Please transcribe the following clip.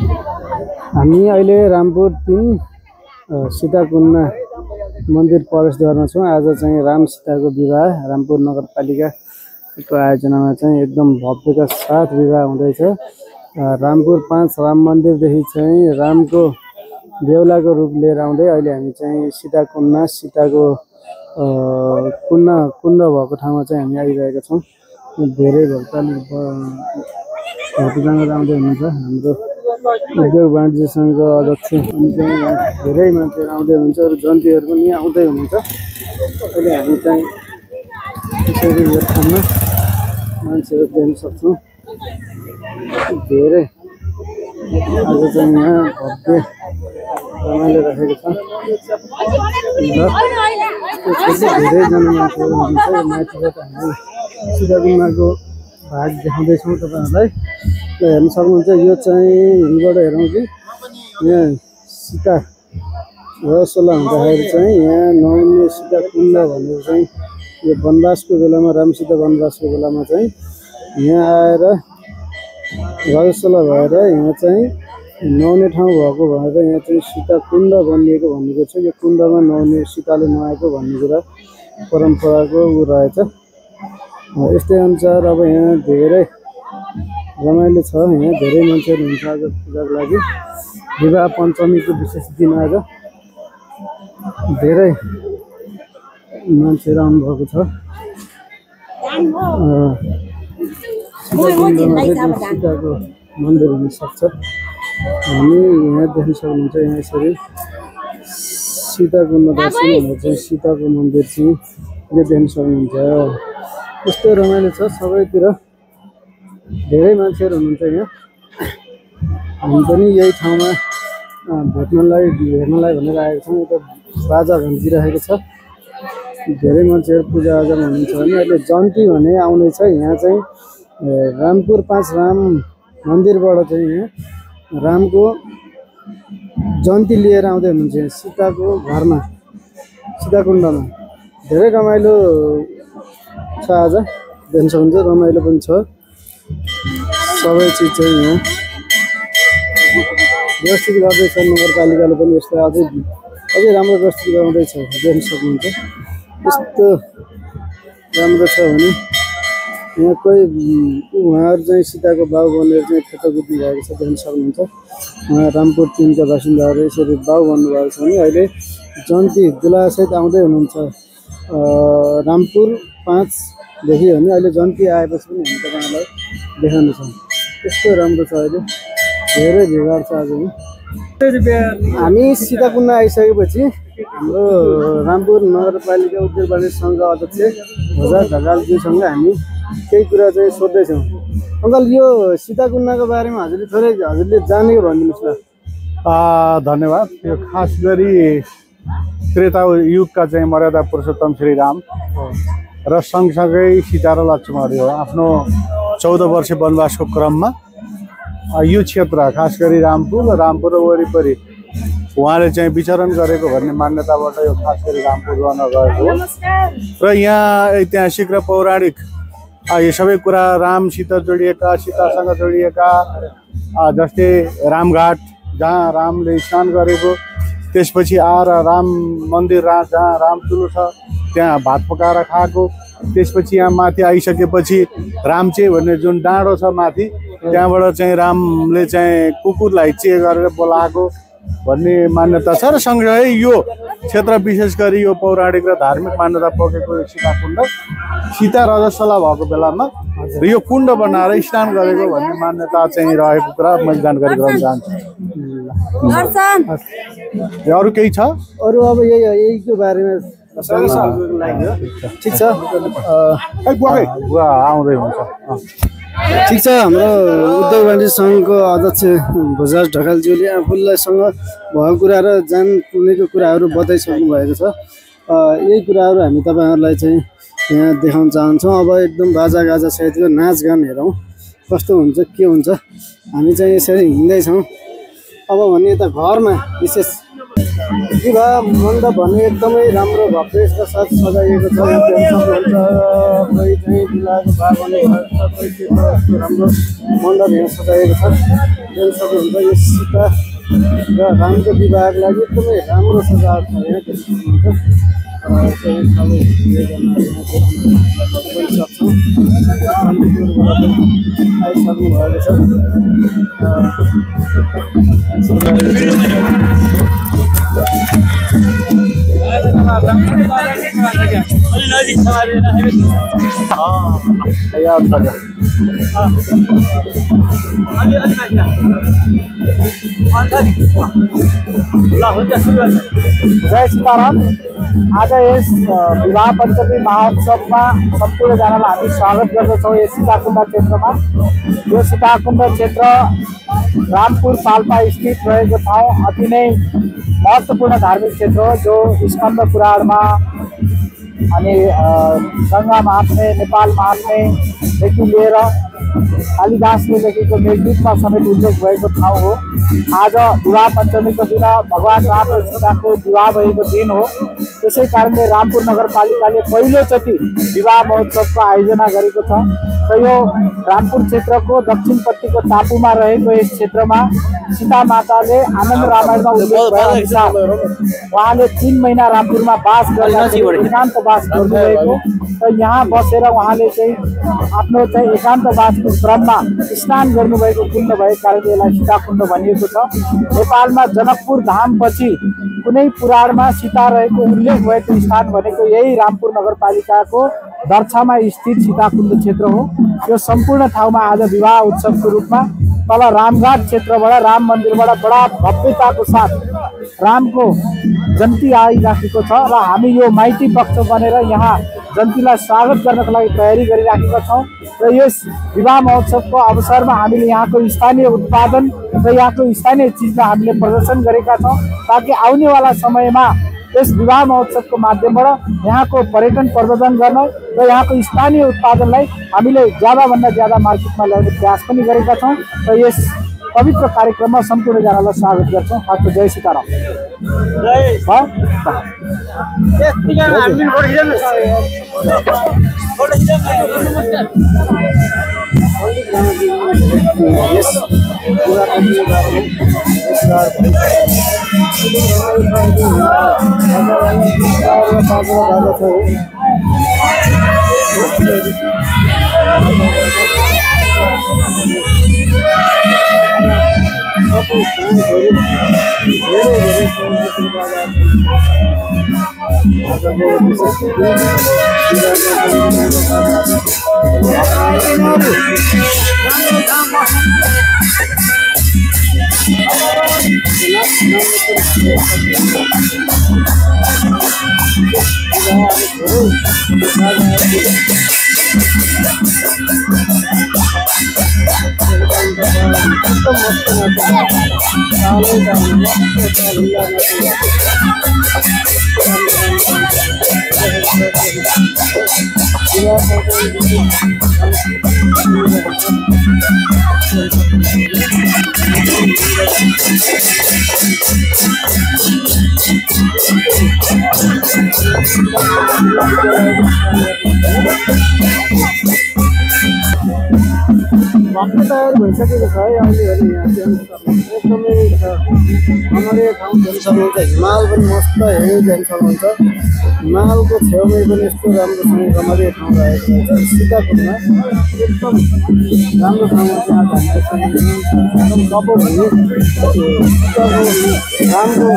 हामी अहिले रामपुर 3 सीताकुण्ड मन्दिर प्रवेशद्वारमा छौँ। आज चाहिँ राम सीताको विवाह रामपुर नगरपालिकाको आयोजनामा चाहिँ एकदम भव्यका साथ विवाह हुँदैछ। रामपुर 5 राम मन्दिरदेखि चाहिँ रामको बेहुलाको रूप लिएर आउँदै अहिले हामी चाहिँ सीताको कुण्ड भएको ठाउँमा चाहिँ हामी आइरहेका छौँ। धेरै भक्तजनहरू आउँदै हुनुहुन्छ। हाम्रो उद्योग वाणिज्य सङ्घको अध्यक्ष अनि चाहिँ धेरै मान्छेहरू आउँदै हुनुहुन्छ। अरू जन्तीहरू पनि आउँदै हुनुहुन्छ। अहिले हामी चाहिँ त्यसरी यो ठाउँमा मान्छेहरू देख्न सक्छौँ। धेरै आज चाहिँ यहाँ भव्य रमाइलो राखेको छ। धेरैजना मान्छेहरू हुनुहुन्छ। माथिबाट हामी सीताकुण्डको भाग देखाउँदैछौँ तपाईँहरूलाई। हेर्न सक्नुहुन्छ। यो चाहिँ हिँडबाट हेरौँ कि यहाँ सीता रसोला हुँदाखेरि चाहिँ यहाँ नुहाउने सीताकुण्ड भनेर चाहिँ यो वनवासको बेलामा राम सीता वनवासको बेलामा चाहिँ यहाँ आएर रसोला भएर यहाँ चाहिँ नुहाउने ठाउँ भएको भएर यहाँ चाहिँ सीताकुण्ड बनिएको भनेको छ। यो कुण्डमा नुहाउने सीताले नुहाएको भन्ने कुरा परम्पराको ऊ रहेछ। यस्तै अनुसार अब यहाँ धेरै रमाइलो छ। यहाँ धेरै मान्छेहरू हुन्छ आज पूजाको लागि। विवाह पञ्चमीको विशेष दिन आज धेरै मान्छेहरू आउनुभएको छ। सीताको मन्दिर हुनसक्छ। हामी यहाँ देख्न सक्नुहुन्छ। यहाँ यसरी सीताकुण्ड दर्शन भनेर चाहिँ सीताको मन्दिर चाहिँ यो देख्न सक्नुहुन्छ। यस्तो रमाइलो छ। सबैतिर धेरै मान्छेहरू हुनुहुन्छ। यहाँ हामी पनि यही ठाउँमा हेर्नलाई भनेर आएको छौँ। यता बाजा घन्टिरहेको छ। धेरै मान्छेहरू पूजाआजामा हुनुहुन्छ भने अहिले जन्ती भने आउँदैछ। यहाँ चाहिँ रामपुर 5 राम मन्दिरबाट चाहिँ यहाँ रामको जन्ती लिएर आउँदै हुनुहुन्छ। यहाँ सीताको घरमा सीताकुण्डमा धेरै रमाइलो छ। आज देख्न सक्नुहुन्छ। रमाइलो पनि छ। सबै चिज चाहिँ यहाँ व्यवस्थित गर्दैछ। नगरपालिकाले पनि यसलाई अझै राम्रो व्यवस्थित गराउँदैछ देख्न सक्नुहुन्छ। यस्तो राम्रो छ भने यहाँ कोही उहाँहरू चाहिँ सीताको बाउ बनेर चाहिँ फोटो खिच्नु भएको छ देख्न सक्नुहुन्छ। उहाँ रामपुर 3 का बासिन्दाहरू यसरी बाउ बन्नुभएको छ भने अहिले जन्ती दुलासहित आउँदै हुनुहुन्छ। रामपुर 5 देखि भने अहिले जन्ती आएपछि पनि हामी तपाईँहरूलाई देखाउनेछौँ। यस्तो राम्रो छ। अहिले धेरै भिड छ। आज हामी सीताकुण्ड आइसकेपछि हाम्रो रामपुर नगरपालिका उद्योग वाणिज्य सङ्घका अध्यक्ष भोजा ढकालज्यूसँग हामी केही कुरा चाहिँ सोध्दैछौँ। अङ्कल, यो सीताकुण्डको बारेमा हजुरले जानेको भनिदिनुहोस् न। धन्यवाद। यो खास गरी त्रेता युगका चाहिँ मर्यादा पुरुषोत्तम श्री राम र सँगसँगै सीता र लक्ष्मणहरू आफ्नो 14 वर्ष वनवासको क्रममा यो क्षेत्र खास गरी रामपुर वरिपरि उहाँले चाहिँ विचरण गरेको भन्ने मान्यताबाट यो खास गरी रामपुर रहन गएको हो। र यहाँ ऐतिहासिक र पौराणिक यो सबै कुरा रामसित जोडिएका, सीतासँग जोडिएका, जस्तै रामघाट जहाँ रामले स्नान गरेको, त्यसपछि आएर राम मन्दिर जहाँ राम चुलो छ त्यहाँ भात पकाएर खाएको, त्यसपछि यहाँ माथि आइसकेपछि रामचे भन्ने जुन डाँडो छ माथि त्यहाँबाट चाहिँ रामले चाहिँ कुकुरलाई चे गरेर बोलाएको भन्ने मान्यता छ। र सँगसँगै यो क्षेत्र विशेष गरी यो पौराणिक र धार्मिक मान्यता बोकेको सीताकुण्ड सीता रजस्वला भएको बेलामा र यो कुण्ड बनाएर स्नान गरेको भन्ने मान्यता चाहिँ रहेको कुरा मैले जानकारी गराउन चाहन्छु। अरू केही छ? अरू अब यहीको बारेमा ठिक छ। आउँदै हुन्छ। ठिक छ। हाम्रो उद्योग वाणिज्य सङ्घको अध्यक्ष भोजा ढकालज्यूले आफूलाईसँग भएको कुरा र जान्नेको कुराहरू बताइसक्नु भएको छ। यही कुराहरू हामी तपाईँहरूलाई चाहिँ यहाँ देखाउन चाहन्छौँ। अब एकदम बाजागाजा सहितको नाचगान हेरौँ कस्तो हुन्छ के हुन्छ। हामी चाहिँ यसरी हिँड्दैछौँ। अब भने यता घरमा विशेष विवाह मण्डप भने एकदमै राम्रो भव्यका साथ सजाइएको छ। यहाँ सक्नुहुन्छ कोही चाहिँ विवाहको भाग भने कोही यस्तो राम्रो मण्डप यहाँ सजाएको छ। देख्न सक्नुहुन्छ यो सीता र रामको विवाहको लागि एकदमै राम्रो सजावट छ। यहाँ देख्न सक्नुहुन्छ सबै सक्छौँ आइसक्नु भएको छ। जय सीताराम। आज यस विवाह पञ्चमी महोत्सवमा सम्पूर्णजनालाई हामी स्वागत गर्दछौँ। यस सीताकुण्ड क्षेत्रमा यो सीताकुण्ड क्षेत्र रामपुर पाल्पा स्थित रहेको ठाउँ अति नै महत्त्वपूर्ण धार्मिक क्षेत्र हो, जो स्कन्द पुराणमा अनि गङ्गा महात्म्य, नेपाल महात्म्यदेखि लिएर कालिदासले लेखेको मेघदूतमा समेत उल्लेख भएको ठाउँ हो। आज विवाह पञ्चमीको दिन भगवान राम र सीताको विवाह भएको दिन हो। त्यसै कारणले रामपुर नगरपालिकाले पहिलोचोटि विवाह महोत्सवको आयोजना गरेको छ। र यो रामपुर क्षेत्रको दक्षिणपट्टिको टापुमा रहेको यस क्षेत्रमा सीता माताले आनन्द रामायणमा उल्लेख भएअनुसार उहाँले 3 महिना रामपुरमा बास गर्दाखेरि एकान्तवास गर्नुभएको र यहाँ बसेर उहाँले चाहिँ आफ्नो चाहिँ एकान्तवासको क्रममा स्नान गर्नुभएको कुण्ड भएको कारणले यसलाई सीताकुण्ड भनिएको छ। नेपालमा जनकपुर धामपछि कुनै पुराणमा सीता रहेको उल्लेख भएको स्थान भनेको यही रामपुर नगरपालिकाको दर्छामा स्थित सीताकुण्ड क्षेत्र हो। यो सम्पूर्ण ठाउँमा आज विवाह उत्सवको रूपमा तल रामघाट क्षेत्रबाट राम मन्दिरबाट बडा भव्यताको साथ रामको जन्ती आइराखेको छ र हामी यो माइती पक्ष बनेर यहाँ जन्तीलाई स्वागत गर्नको लागि तयारी गरिराखेका छौँ। र यस विवाह महोत्सवको अवसरमा हामीले यहाँको स्थानीय उत्पादन र यहाँको स्थानीय चिजलाई हामीले प्रदर्शन गरेका छौँ, ताकि आउनेवाला समयमा यस विवाह महोत्सवको माध्यमबाट यहाँको पर्यटन प्रवर्धन गर्न र यहाँको स्थानीय उत्पादनलाई हामीले ज्यादाभन्दा ज्यादा मार्केटमा ल्याउने प्रयास पनि गरेका छौँ। र यस पवित्र कार्यक्रममा सम्पूर्णजनालाई स्वागत गर्छौँ। हस्त जय सीताराम। भक्ति तयार भइसकेको छ है। अलिअलि यहाँ एकदमै छ। हाम्रो यो ठाउँ हेर्न सक्नुहुन्छ, हिमाल पनि मस्त हेर्नु जान सक्नुहुन्छ। हिमालको छेउमै पनि यस्तो राम्रोसँग रमाइलो ठाउँ रहेको छ सीताकुण्डमा। एकदम राम्रो ठाउँमा त्यहाँ एकदम कपो भूमि राम्रो